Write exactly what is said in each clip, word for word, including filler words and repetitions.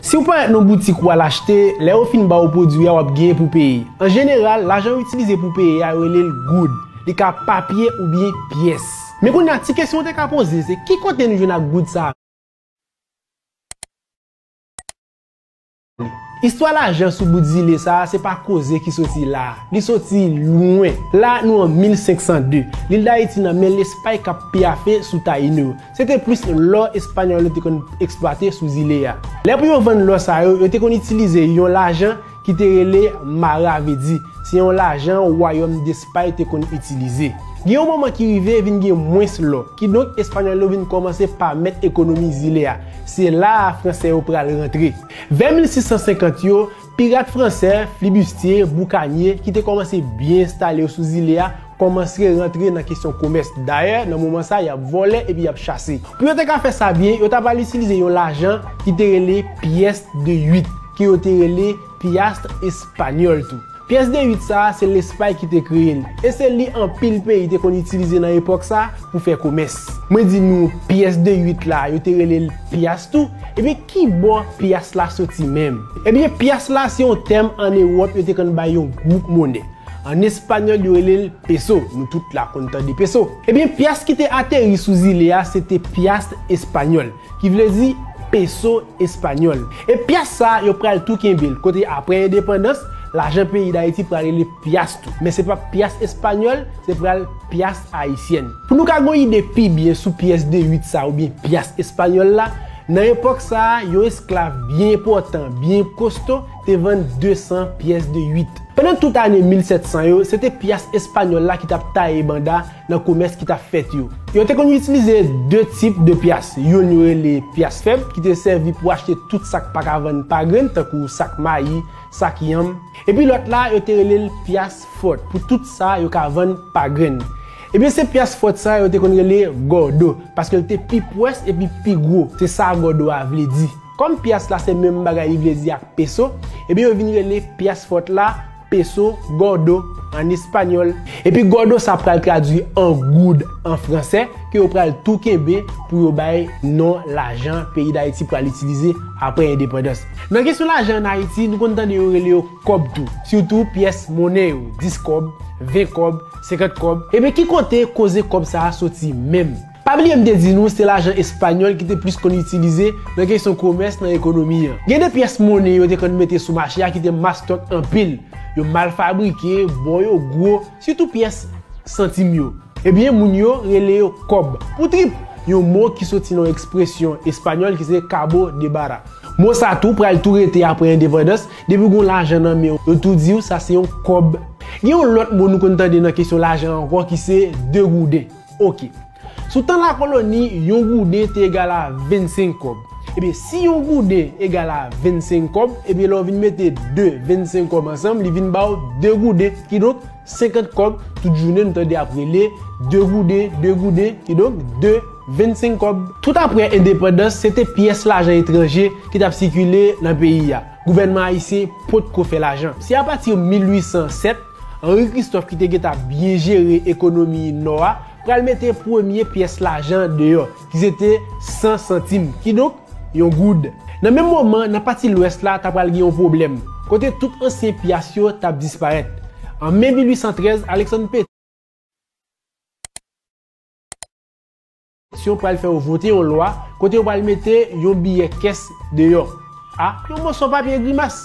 Si w parèt nan boutik w al achte, lè yo fin ba w pwodui a, w ap genyen pou peye. An jeneral, lajan yo itilize pou peye a, yo rele l goud. Li ka papye oubyen pyès. Men kounye a, ti kesyon w te ka poze, se ki kote nou jwenn ak goud sa a? Istwa lajan sou bout zile sa a, se pa koze ki soti la a. Li soti lwen. La, nou an mil senk san de. Lil Dayiti nan men Lespay k ap pyafe sou Tayino yo. Se te plis lò Espanyòl yo te konn eksplwate sou zile a. Lè pou yo vann lò sa yo, yo te konn itilize yon lajan ki te rele maravedi. Se yon lajan wayòm Despay te konn itilize. Gen yon moman ki rive, vin gen mwens lò. Kidonk, Espanyòl yo vin kòmanse pa mèt ekonomi zile a. Se la a Fransè yo pral rantre. Vè mil sis san senkant yo, pirat fransè, flibistye, boukanye, ki te kòmanse byen enstale yo sou zile a, kòmanse rantre nan kesyon komès. Dayè, nan moman sa, y ap vòlè epi y ap chase. Pou yo te ka fè sa byen, yo ta pral itilize yon lajan ki te rele pyès de uit, ke yo te rele pyastre espanyòl tou. Pyès de uit sa a, se Lespay ki te kreye l, e se li anpil peyi te konn itilize nan epòk sa a pou fè komès. Mwen di nou, pyès de uit la, yo te rele l pyas tou. Ebyen, ki bò pyas la soti menm? Ebyen, pyas la se yon tèm ann Ewòp yo te konn bay yon gwoup monè. An espanyòl, yo rele l peso. Nou tout la konn tande peso. Ebyen, pyas ki te ateri sou zile a, se te pyas espanyòl, ki vle di peso espanyòl. E pyas sa a, yo pral tou kenbe l. Kote apre endepandans, lajan peyi Dayiti pral rele pyas tou. Men se p ap pyas espanyòl, se pral pyas ayisyèn. Pou nou ka gen yon ide pi byen sou pyès de uit sa a oubyen pyas espanyòl la, nan epòk sa a, yon esklav byen enpòtan, byen kosto, te vann de san pyès de uit. Pandan tout ane mil sèt san yo, se te pyas espanyòl la ki t ap taye banda nan komès ki t ap fèt yo. Yo te konn itilize de tip de pyas. Youn yo rele pyas fèb, ki te sèvi pou achte tout sa k pa ka vann pa grenn, tankou sak mayi, sak yanm. Epi lòt la, yo te rele l pyas fòt, pou tout sa yo ka vann pa grenn. Ebyen, se pyas fòt sa yo te konn rele gòdo, paske l te pi pwès epi pi gwo. Se sa gòdo a vle di. Kòm pyas la se menm bagay li vle di ak peso, ebyen, yo vin rele pyas fòt la peso gordo an espanyòl. Epi gordo sa pral tradui an goud an fransè, ke yo pral tou kenbe pou yo bay non lajan peyi Dayiti pral itilize apre endepandans. Nan kesyon lajan an Ayiti, nou konn tande yo rele yo kòb tou, sitou pyès monnen yo, dis kòb, ven kòb, senkant kòb. Ebyen, ki kote koze kòb sa a soti menm? Pa bliye m te di nou se lajan espanyòl ki te plis konn itilize nan kesyon komès nan ekonomi an. Gen de pyès monnen yo te konn mete sou mache a ki te mastòk anpil. Yo mal fabrike, bò yo gwo, sitou pyès santim yo. Ebyen, moun yo rele yo kòb. Pou trip, yon mo ki soti nan yon ekspresyon espanyòl ki se cabo de barra. Mo sa tou pral tou rete apre endepandans, depi w gen yon lajan nan men w, yo tou di w sa se yon kòb. Gen yon lòt mo nou konn tande nan kesyon lajan ankò ki se de gouden. Oke. Sou tan lakoloni, yon gouden te egal a vennsenk kòb. Ebyen, si yon gouden egal a vennsenk kòb, ebyen, lè w vin mete de vennsenk kòb ansanm, li vin ba w de gouden. Kidonk, senkant kòb, tout jounen nou tande y ap rele de gouden, de gouden, kidonk, de vennsenk kòb. Tout apre endepandans, se te pyès lajan etranje ki t ap sikile nan peyi a. Gouvènman ayisyen potko fè lajan. Se apati mil uit san sèt, Henri Christophe, ki te gentan byen jere ekonomi Nò a, pral mete premye pyès lajan deyò, ki se te san santim, kidonk yon goud. Nan menm moman, nan pati Lwès la, ta pral gen yon pwoblèm, kote tout ansyen pyas yo t ap disparèt. An me mil uit san trèz, Alexandre Pétain pral fè yo vote yon lwa kote yo pral mete yon biyè kès deyò. A, yon moso papye grimas.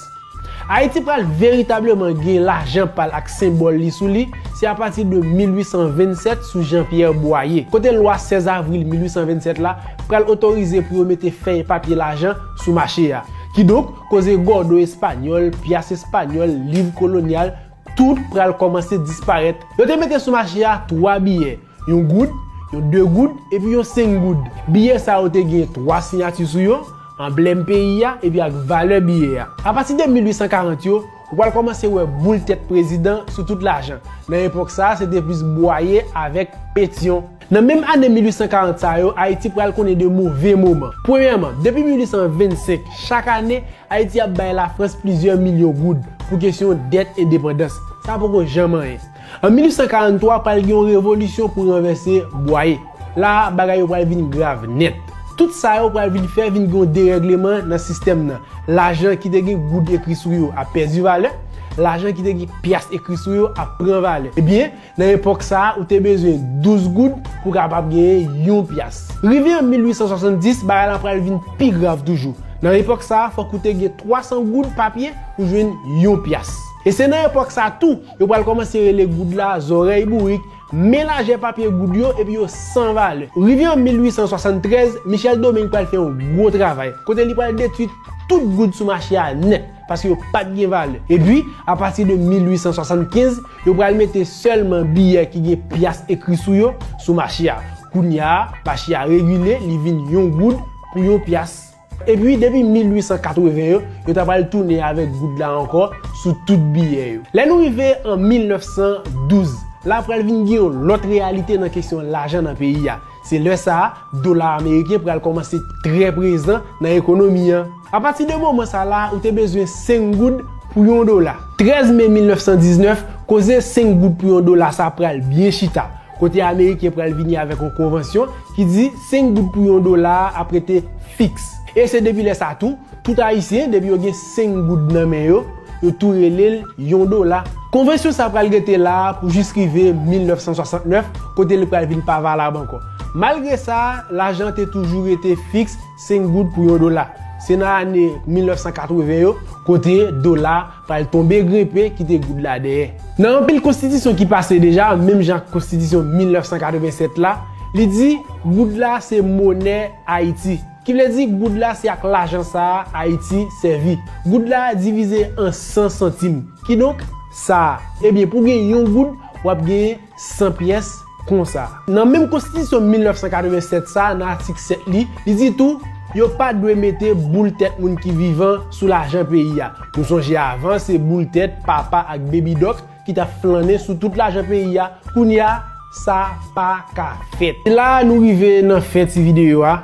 Ayiti pral veritableman gen lajan pa l ak senbòl li sou li, se apati de mil uit san vennsèt sou Jean-Pierre Boyer, kote lwa sèz avril mil uit san vennsèt la pral otorize pou yo mete fèy papye lajan sou mache a. Kidonk, koze gòdo espanyòl, pyas espanyòl, liv kolonyal, tout pral kòmanse disparèt. Yo te mete sou mache a twa biyè, yon goud, yon de goud, epi yon senk goud. Biyè sa yo te gen twa siyati sou yo, anblèm peyi a, epi ak valè biyè a. Apati de mil uit san karant yo, ou pral kòmanse wè boul tèt prezidan sou tout lajan. Nan epòk sa a, se te plis Bwaye avèk Petyon. Nan menm ane mil uit san karant sa yo, Ayiti pral konnen de move moman. Premyèman, depi mil uit san vennsenk, chak ane, Ayiti ap bay Lafrans plizyè milyon goud pou kesyon dèt endepandans. Sa poko janm anyen. An mil uit san karant twa, pral gen yon revolisyon pou ranvèse Bwaye. La a, bagay yo pral vin grav nèt. Tout sa yo pral vin fè vin gen yon derègleman nan sistèm nan. Lajan ki te gen goud ekri sou yo ap pèdi valè, lajan ki te gen pyas ekri sou yo ap pran valè. Ebyen, nan epòk sa a, ou te bezwen douz goud pou w kapab genyen yon pyas. Rive an mil uit san swasanndis, bagay la pral vin pi grav toujou. Nan epòk sa a, fòk ou te gen twa san goud papye pou jwenn yon pyas. E se nan epòk sa a tou, yo pral kòmanse rele goud la zòrèy bourik, men lajè papye goud yo epi yo san valè. Rive an mil uit san swasanntrèz, Michel Domingue pral fè yon gwo travay, kote li pral detwi tout goud sou mache a nèt, paske yo pa t gen valè. Epi, apati de mil uit san swasannkenz, yo pral mete sèlman biyè ki gen pyas ekri sou yo sou mache a. Kounye a, mache a regile, li vin yon goud pou yon pyas. Epi, depi mil uit san katreven yo, yo ta pral tounen avèk goud la ankò sou tout biyè yo. Lè nou rive an mil nèf san douz, la pral vin gen yon lòt reyalite nan kesyon lajan nan peyi a. Se lè sa a, dola ameriken pral kòmanse trè prezan nan ekonomi an. Apati de moman sa la, ou te bezwen senk goud pou yon dola. Trèz me mil nèf san diznèf, koze senk goud pou yon dola sa pral byen chita. Kote ameriken pral vini avèk yon konvansyon ki di senk goud pou yon dola ap rete fiks. E se depi lè sa tou, tout ayisyen, depi yo gen senk goud nan men yo, yo tou rele l yon dola. Konvansyon sa pral rete la pou jis rive mil nèf san swasannnèf, kote li pral vin pa valab ankò. Malgre sa, lajan te toujou rete fiks, senk goud pou yon dola. Se nan ane mil nèf san katreven yo, kote dola pral tonbe grenpe kite goud la dèyè. Nan anpil konstitisyon ki pase deja, menm jan ak konstitisyon mil nèf san katreven sèt la, li di goud la se monè Ayiti. Ki vle di goud la se ak lajan sa a Ayiti sèvi. Goud la divize an san santim. Kidonk, sa a, ebyen, pou gen yon goud, w ap genyen san pyès konsa. Nan menm konstitisyon mil nèf san katreven sèt sa, nan atik sèt li, li di tou, yo pa dwe mete boul tèt moun ki vivan sou lajan peyi a. Nou sonje avan, se boul tèt papa ak Baby Doc ki t ap flannen sou tout lajan peyi a. Kounye a, sa pa ka fèt. Se la nou rive nan fen ti videyo a.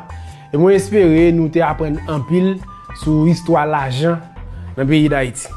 E mwen espere nou te aprann anpil sou istwa lajan nan peyi Dayiti.